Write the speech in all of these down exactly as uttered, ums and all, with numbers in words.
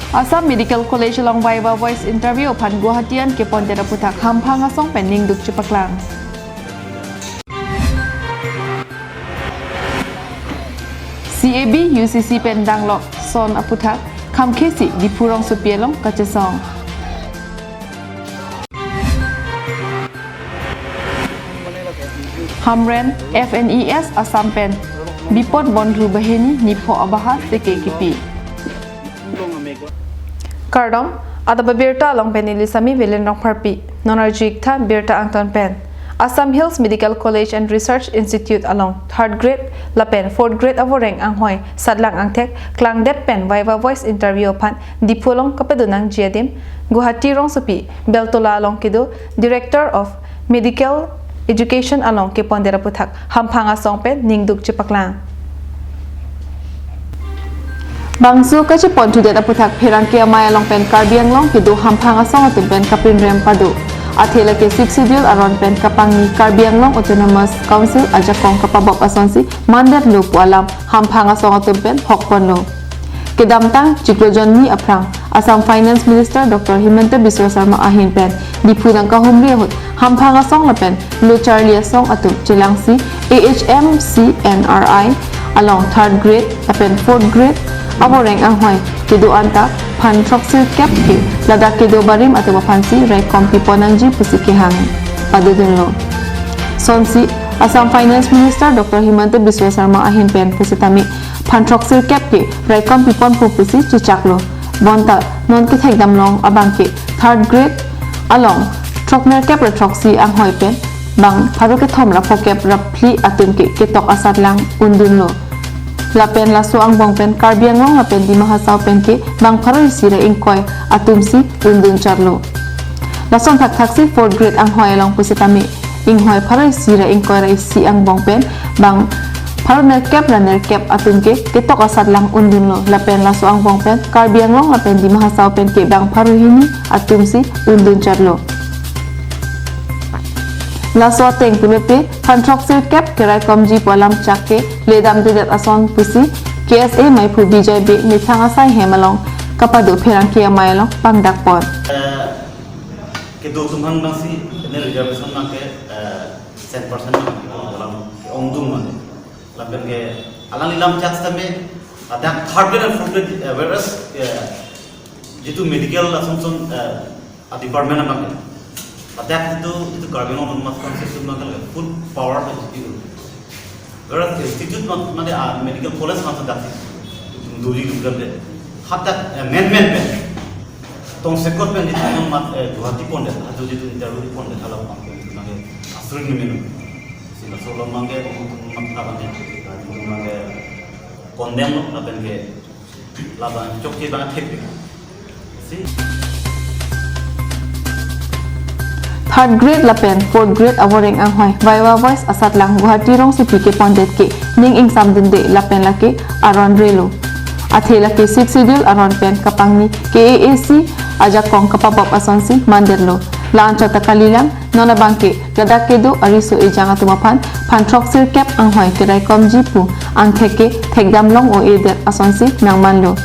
Assam Medical College along viva voce interview aphan Guwahati an kepondet aputhak hamphang asong pen ningduk chepaklang. C A B, U C C pen danglok son aputhak khamkhesi Diphu rongsopi along kachesong. Hamren F N E S Assam pen Bipot Bondhu Bahini nipho abaha seke kipi. Kardom, adap abirta along pen neli Sami Velen Rongpharpi. Non arju-ik tha birta angton pen. Assam Hills Medical College and Research Institute along third grade lapen fourth grade avoreng anghoi satlang angthek klangdet pen viva voce interview aphan Diphu along kapadonangji adim Guwahati rongsopi Beltola along kedo Director of Medical Education along kepondet aputhak hamphang asong pen ningduk chepaklang. Bangso kacheponthudet aputhak pherangke amei along pen Karbi Anglong kedo hamphang asong atum pen kapinrem pado. Athe lake Sixth Schedule aron pen kapangni Karbi Anglong Autonomous Council ajakong kapabop asonsi mandetlo pu alam hamphang asong atum pen hokponlo. Kedamtang chiklo jonni aphrang Assam Finance Minister Doctor Himanta Biswa Sarma ahin pen Diphu nangkahumri ahut hamphang asong lapen lo charli asong atum chelangsi A H M C N R I along third grade lapen fourth grade avoreng anghoi kedo anta phan throksirkep ke ladak kedo barim atum aphansi raikom piponangji pusi kehang padodunlo. Sonsi Assam Finance Minister Doctor Himanta Biswa Sarma ahin pen pusitame phan throksirkep ke raikom piponpo pusi chechaklo. Bonta non kethekdamlong abangke third grade along throknerkep ra throksi anghoi pen bang pharo kethom ra phokep ra phli atum ke ketok asatlang undunlo. Lapen laso angbong pen Karbi Anglong lapen Dima Hasao pen ke bang pharo isi ra ingkoi atumsi undun charlo. Lason thakthaksi fourth grade anghoi along pusitame inghoi pharo isi ra ingkoi ra isi angbong pen bang pharo nerkep ra nerkep atum ke ketok asatlang undunlo. Lapen laso angbong pen Karbi Anglong lapen Dima Hasao pen ke bang pharo hini atumsi undun charlo. Laso ateng pulote phan throksirkep keraikomji pu alam chak ke ledamdedet ason pusi K S A meiphu Bijoy Bey methang asai hem along kapado pherangke amei along pangdakpon. Eh, kedo atum hang nangsi, ini reservation nang ke, eh, ten percent nang ke, alam ke ongdung mane. Lapen ke, alangli lam chak sitame, adak third grade and fourth grade, eh, whereas, eh, jitu medical asonson, eh, a department abang ke. Adak jitu, jitu Karbi Anglong Autonomous Council abang ke full power pen jitu. Whereas institute ma-, mane, ah, medical college ma daksi duri duri de. Hadak, eh, men men pen. Tongsekot pen jitu non mat, eh, Guwahati pondet, haju jitu interview pondet hala pang pen jitu nangke asuri ni menu. Sila solo mangke, mat apa ni, mangke condemn lo, lapen ke, labang chok ke bang thek. Si. Third grade lapen fourth grade avoreng anghoi viva voce asatlang Guwahati rongsopi kepondet ke ning ingsamdunde lapen lake aron relo. Athe lake Sixth Schedule aron pen kapangni K A A C ajakong kapabop asonsi mandetlo. La-an chot ta kalilang, non abangke ladak kedo ariso ejang atum aphan phan throksirkep anghoi keraikomji pu angthek ke thekdamlong-o-edet asonsi nangmanlo.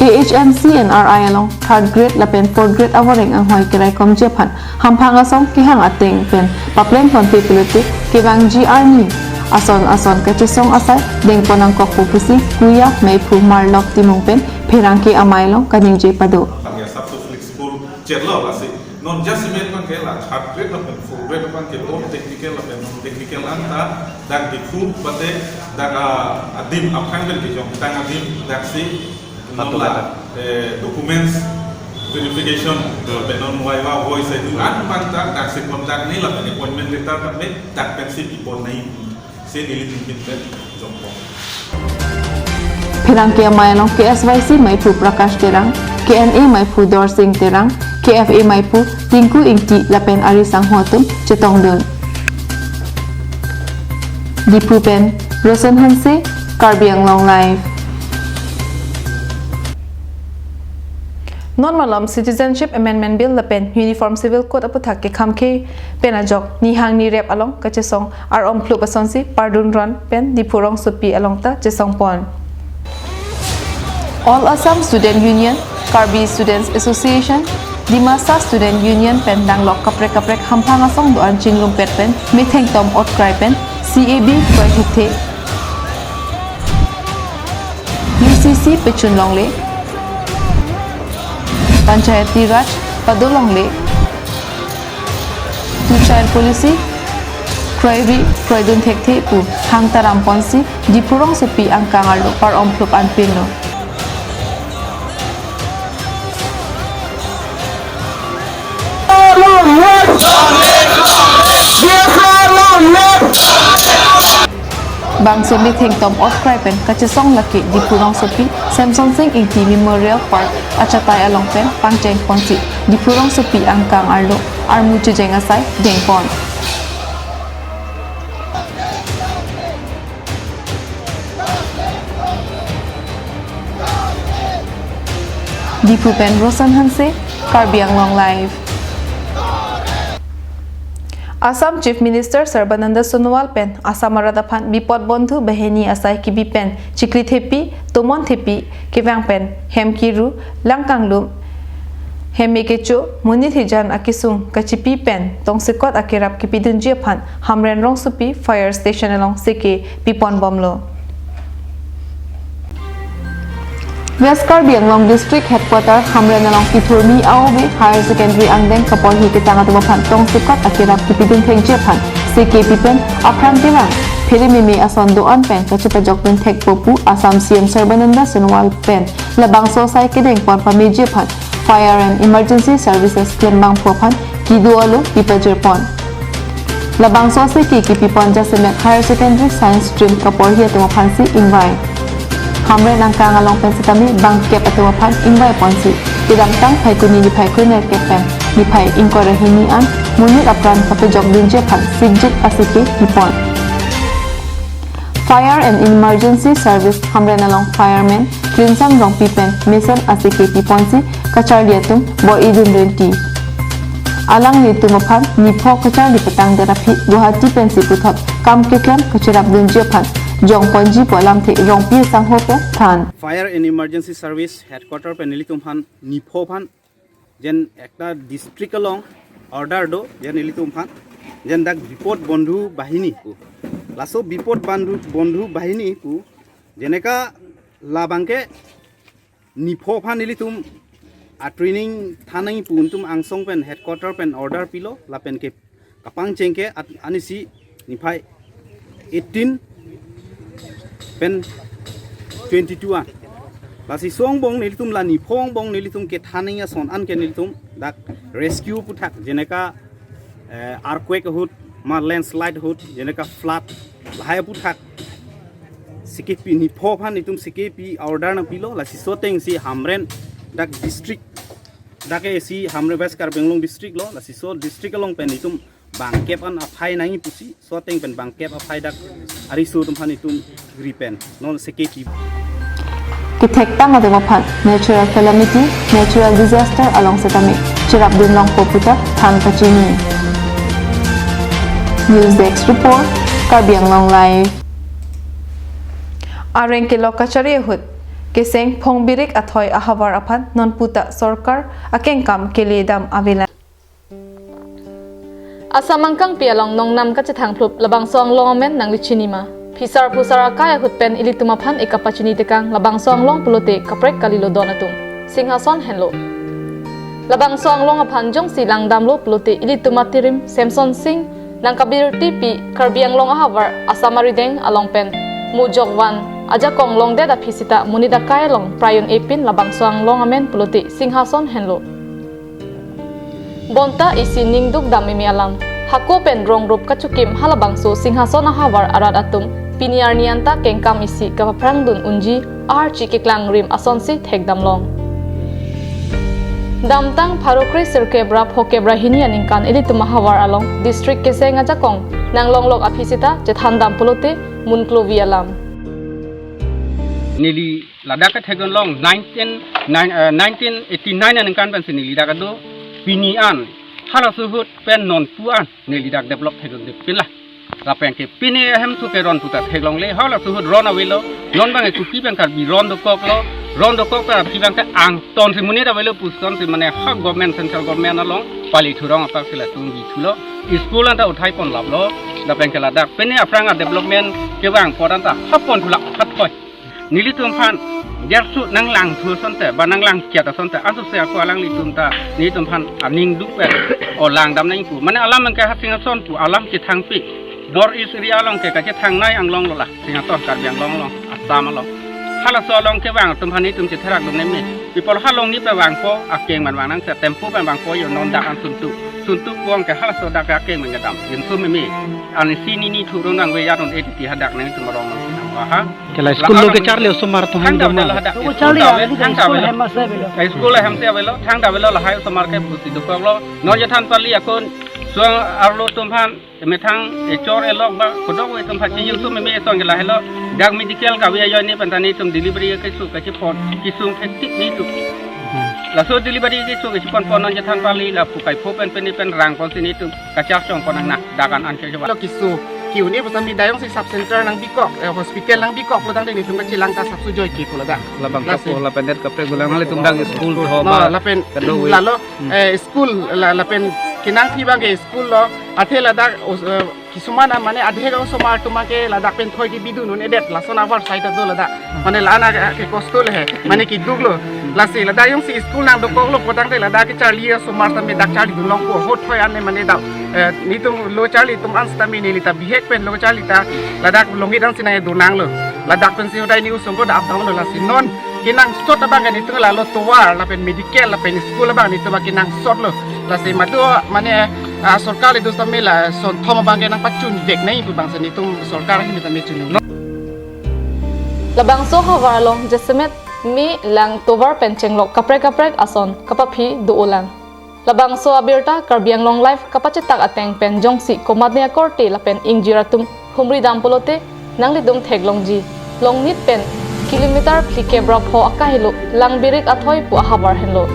A H M C N R I along third grade lapen fourth grade avoreng anghoi keraikomji aphan hamphang asong kehang ateng pen papleng ponpe pulote kevangji arni ason ason kachesong asai dengpon nangkokpo pusi kuya meiphu Marlok Timung pen pherangke amei along kaningje pado. Kami asap tu flexible chet lo lasi. Non just semen abangke la third grade lapen fourth grade abangke both technical lapen non technical anta dak Diphu bate dak, ah, adim aphan pen kejongtang adim daksi non la, eh, documents verification lapen non viva voce itu an abang dak daksi contact ni lapen appointment letter dak ni dak pensi pipon nai. Pherangke amei along K S Y C meiphu Prakash Terang, K N A meiphu Dorsing Terang, K F A meiphu Tinku Ingti lapen ari sangho atum chetongdun. Diphu pen Roson Hanse, Karbi Anglong Live. Non malom Citizenship Amendment Bill lapen Uniform Civil Code aputhak kekhamkhe pen ajok nihang nirep along kachesong ar-ong phlup asonsi pardun ron pen Diphu rongsopi along ta chesongpon. All Assam Student Union, Karbi Students Association, Dimasa Student Union pen danglok kaprek kaprek hamphang asong do-an chingrumpet pen methengtom otkrai pen C A B kroi thekthe. U C C pechun longle, Panchayati Raj pado longle, Two Child Policy kroiri kroidun thekthe pu hangtaram ponsi Diphu rongsopi angkang arlo par-om phlup anpinlo. Bangso methengtom otkrai pen kachesong lake Diphu rongsopi Semson Sing Ingti Memorial Park achatai along pen pangcheng ponsi Diphu rongsopi angkang arlo armu chujeng asai dengpon. Diphu pen Rosan Hanse, Karbi Anglong Live. Assam Chief Minister Sarbananda Sonowal pen Assam arat aphan Bipod Bondhu Bahini asai kebi pen chikli thepi, tomon thepi, kevang pen hem kiru, lang kanglum, heme kecho, monit hijan akesung kachipi pen tongsekot akerap kepidunji aphan Hamren rongsopi fire station along seke pipon bomlo. West Karbi Anglong District Headquarter Hamren along kithurmi aove Higher Secondary angdeng kaporhi ketang atum aphan tongsekot akerap kepidun thengji aphan seke pipen aphrang kevang pherememe ason do-an pen kachepajokdun thekpo pu Assam C M Sarbananda Sonowal pen labangso asai kedengpon pameji aphan Fire and Emergency Services klembangpo aphan kedo alo pipajirpon. Labangso aseke kepipon jasemet Higher Secondary Science Stream kaporhi atum aphansi ingvai. Hamren angkang along pen setame bangkep atum aphan ingvai ponsi kedamtang Phaikuni niphai kre-nerkep pen niphai ingkoi ra hini an monit apran kapejokdunji aphan sikjit aseke pipon. Fire and Emergency Service Hamren along fireman Klinsan Rongpi pen mesen aseke piponsi kacharli atum bor-idun renti. Alanglitum aphan nipho kacharli petangdet aphi Guwahati pensi puthot kam keklem kacherapdunji aphan jongponji pu alamthe Rongpi asangho pen than. Fire and Emergency Service Headquarter pen nelitum aphan nipho aphan jen ekta district along order do, jen nelitum aphan jen dak Bipod Bondhu Bahini pu. Laso Bipod Bondhu, Bondhu Bahini pu jeneka labangke nipho aphan nelitum a-training than nangji pu nelitum angsong pen headquarter pen order pilo, lapen ke kapangcheng ke at-, anisi niphai eighteen pen twenty-two an. Lasi so angbong nelitum la nipho angbong nelitum kethan nangji ason an ke nelitum dak rescue aputhak jeneka, eh, earthquake ahut, ma landslide ahut, jeneka flood, lahai aputhak sekepi nipho aphan itum sekepi order nangpilo, lasi so atengsi Hamren dak district, dak isi Hamren West Karbi Anglong district lo, lasi so district along pen itum bangkep an aphai nangji pusi, so ateng pen bangkep aphai dak ariso atum aphan itum gri pen non sekepi. Kethektang atum aphan natural calamity, natural disaster along setame cherapdun longpo pu ta than kachini. News Desk Report, Karbi Anglong Live. Areng kelok kachari ahut keseng Phongbirik athoi ahavar aphan nonputa sorkar akengkam kele dam avelang. Assam angkangpi along nongnam kachethang phlup labangso anglong amen nangli chinima? Phisar phusar akai ahut pen ilitum aphan ekapachini tekang labangso anglong pulote kaprek kalilo don atum. Singhason henlo. Labangso anglong aphan jongsi langdamlo pulote ilitum atirim Semson Sing nangkabirtipi Karbi Anglong ahavar Assam arideng along pen mujokvan ajakong longdet aphi sita monit akai along prayun epin labangso anglong amen pulote Singhason henlo. Bonta isi ningduk dam imi alam. Hako pen rongrup kachukim halabangso Singhason ahavar arat atum pini arni anta kengkam isi kapaphrangdun unji aharchi keklang rim asonsi thekdamlong. Damtang pharo kre sirkep ra phokep ra hini aningkan ilitum ahavar along district keseng ajakong nanglonglok aphi sita chethan dam pulote munklovi alam. Neli ladak kethekdun long nineteen, nine, eh, nineteen eighty-nine aningkan pensi neli dak ado pini an halaso ahut pen nonpu an neli dak develop thekdunde pinla. Lapen ke pini ahem thu ke ron puta theklongle, halaso ahut ron avelo, non bang ke Kuki pen Karbi ron dokoklo, Ron dokok ta aphi abang ke angton si monit avelo, puson si mane ha government, central government along pali thurong apak si latum bi thulo. School anta uthai pon laplo, lapen ke ladak pini aphrang a development kevang apot anta ha pon thulak phathoi. Nelitum aphan gersu nanglang thu asonte, ba nanglang kiat asonte, anso se ako alanglitum ta nelitum aphan aning duk pen o langdam nang pu. Mane alam ke ha Singhason pu alam kethangpi. North East area along ke kachethangnei anglong lo la, Singhason Karbi Anglong along, Assam along. Halaso along kevang atum aphan nelitum chetherak dun meme. Pi apot ha Longnit pen vangpo, akeng man vang nang se, tempo pen vangpo yo, non dak an suntu. Suntu pong ke halaso dak akeng man kedam. Yun sum meme. Ani si ni ni thu rong nang ve ya non A T T hadak nangtum arong nang sinang vaha. Ke la school lo kecharli osomar atum thangta hang dam avelo ma? Hadak. To school kecharli ta avelo, avelo, thangta school avelo. Hem ase avelo. Eh, school hem ase avelo, thangta avelo lahai osomar ke pusi dokoklo. Non chethan pali akun suang arlo atum aphan methang echor elok ba kodok atum aphan chiyung sum meme, eson ke lahelo. Dak medical kave ajoine pen ta nelitum delivery keso kachepon, kesung thektik nelitum. Hmm. Laso delivery keso kachepon pon non chethan pali la pukai pho pen pen pen rang pon si nelitum kachar chong pon nang na dakan an ke coba. Lo keso ke-un-e pu sami dayong si sub center nangbikok, eh, hospital nangbikok lo tangte nelitum kachelang ta sapsu joi ke pu ladak. Labang lasi kapo lapen det kaprek gulang nanglitum dak school tho. No, ba lapen kadokave. Lalo, hmm, eh, school la, lapen kenangpi abang ke school lo, athe ladak os-, eh, kisuman a mane adhe ka osomar atum ke ladak pen thoi ke bidun un-edet, lason avarsai ta do ladak. Mane la-an ke, ke kosto le he, mane keduk lo. Lasi ladak jongsi school nangdokoklo pu tangte ladak kecharli osomar tame dak charlidun longpo, ahut thoi an le mane dak, eh, nelitum lo charli atum an setame neli ta bihek pen lo charli ta ladak Longnit an si nangdun nanglo. Ladak pen si hodai ni usung ko da up down lo, lasi non kenangsot abang ke nelitum lalo tovar lapen medical lapen school abang nelitum kenangsot lo. Lasi madu mane, ah, sorkar le do setame lason thom abang ke nangpachun vek nai pu abang si nelitum sorkar ahin tame chun. Labangso ahavar along jasemet me, lang, tovar pen chenglok kaprek kaprek ason kapaphi do-olang. Labangso abirta Karbi Anglong Live kapachetak ateng pen jongsi komatne akorte lapen ingjir atum humri dam pulote nanglitum theklongji, Longnit pen kilometer phlikep ra pho akahelo Langbirik athoi pu ahavar henlo.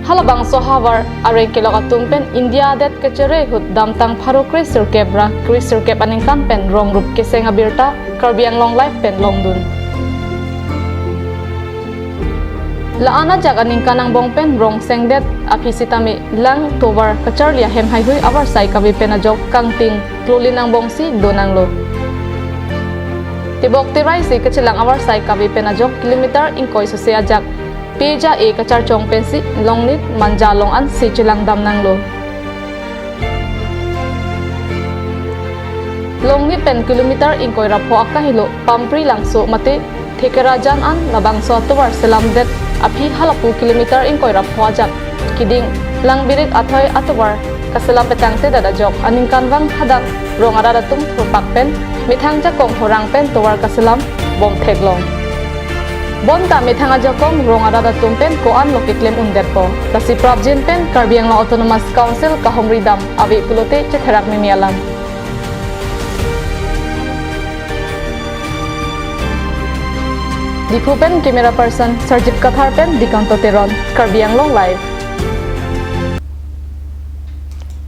Halabangso ahavar areng kelok atum pen India adet kachere ahut damtang pharo kre sirkep ra kre sirkep aningkan pen rong rup keseng abirta Karbi Anglong Live pen longdun. La-an ajak aningkan angbong pen rong sengdet aphi sitame lang, tovar kacharli ahem haihui avarsai kave pen ajok kangting klolin angbong si do nanglo. Tebok terai si kachelang avarsai kave pen ajok kilometer ingkoi sose ajak peja e kacharchong pensi Longnit Manja along an si chelang dam nanglo. Longnit pen kilometer ingkoi ra pho akahelo Pampri Langso mate Thekerajan an labangso atovar selamdet aphi halapu kilometer ingkoi ra pho ajak keding Langbirik athoi atovar kaselam petangtedet ajok aningkanvang hadak rong arat atum thurpak pen methang ajakong horang pen tovar kaselam bom theklong. Bonta methang ajakong rong arat atum pen ko-an lo keklem undetpo. Lasi prapjin pen Karbi Anglong Autonomous Council kahumri dam ave pulote chetherak meme alam. Diphu pen camera person Sarjit Kathar pen Dikanto Teron, Karbi Anglong Live.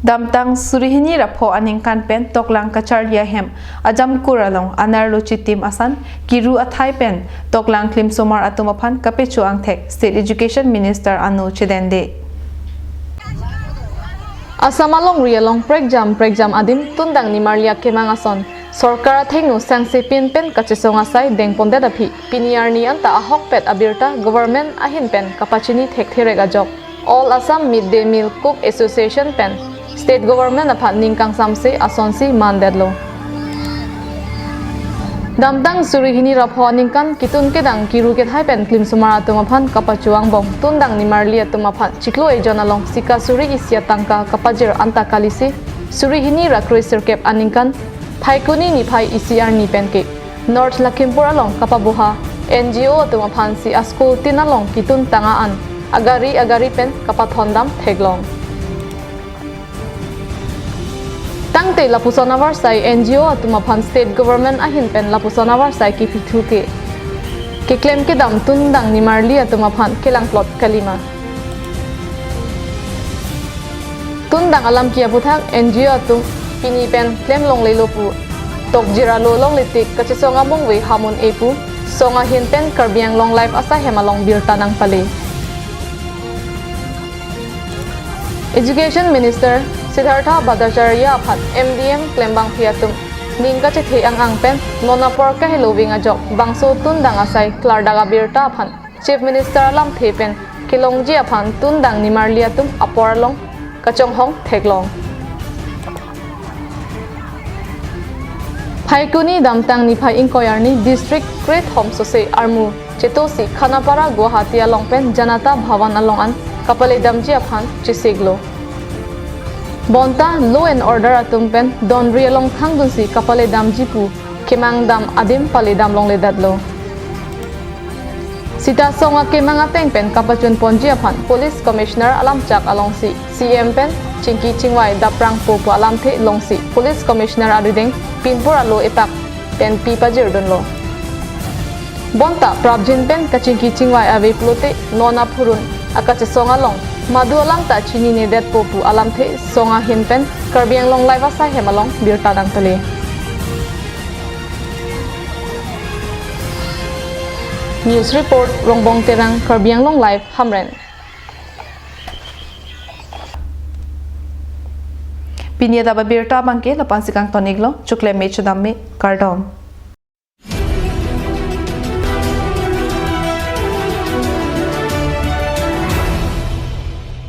Damtang suri hini ra pho aningkan pen toklang kacharli ahem Ajamkur along anerlo chitim asan kiru athai pen toklang klimsomar atum aphan kapecho angthek State Education Minister ano chedende. Assam alongri along prekjam prekjam adim tundang nimarli akemang ason sorkar athengno sangse pin pen kachesong asai dengpondet aphi pini arni anta ahokpet abirta government ahin pen kapachini thektherek ajok All Assam Mid Day Meal Cook Association pen State Government aphan ning kangsamse asonsi mandetlo. Damtang suri hini ra pho aningkan kitun kedang kiru kethai pen klimsomar atum aphan kapacho angbong tundang nimarli atum aphan chiklo ejon along sika suri isi atangka kapajir anta kalisi suri hini ra kre sirkep aningkan Phaikuni niphai isi arni penke North Lakhimpur along kapaboha N G O atum aphansi a-school tin along kitun tanga an agari agari pen kapathondam theklong. Tangte lapuson avarsai N G O atum aphan State Government ahin pen lapuson avarsai kipithu ke keklem kedam tundang nimarli atum aphan kelangplot kalima. Tundang alam ki aputhak N G O atum pini pen klem longlelo pu tokjir alo longle tik kachesong amungve hamun e pu Song ahin pen Karbi Anglong Live asaihem along birta nangpale. Education Minister Siddhartha Bhattacharya aphan M D M klembangpi atum ning kachethe ang-ang pen non apor kahelo ving ajok bangso tundang asai klardak abirta aphan Chief Minister alamthe pen kelongji aphan tundang nimarli atum apor along kachonghong theklong. Phaikuni damtang niphai ingkoi arni district kre thom sose armu chetosi Khanapara Guwahati along pen Janata Bhavan along an kapaledamji aphan chesiklo. Bonta law and order atum pen donri along thangdunsi kapaledamji pu kemang dam adim paledam longledetlo. Sita song akemang ateng pen kapachunponji aphan Police Commissioner alamchak alongsi C M pen chingki chingvai daprangpo pu alamthe longsi Police Commissioner arideng pinpur alo epak pen pi pajirdunlo. Bonta prapjin pen kachingki chingvai ave pulote non aphurun akachesong along madu alam ta chininedetpo pu alamthe song ahin pen Karbi Anglong Live asaihem along birta nangpale. News report, Rongbong Terang, Karbi Anglong Live, Hamren. Pini adap abirta abangke lapu-ansi kangton-iklo, choklemji, chodamji, kardom.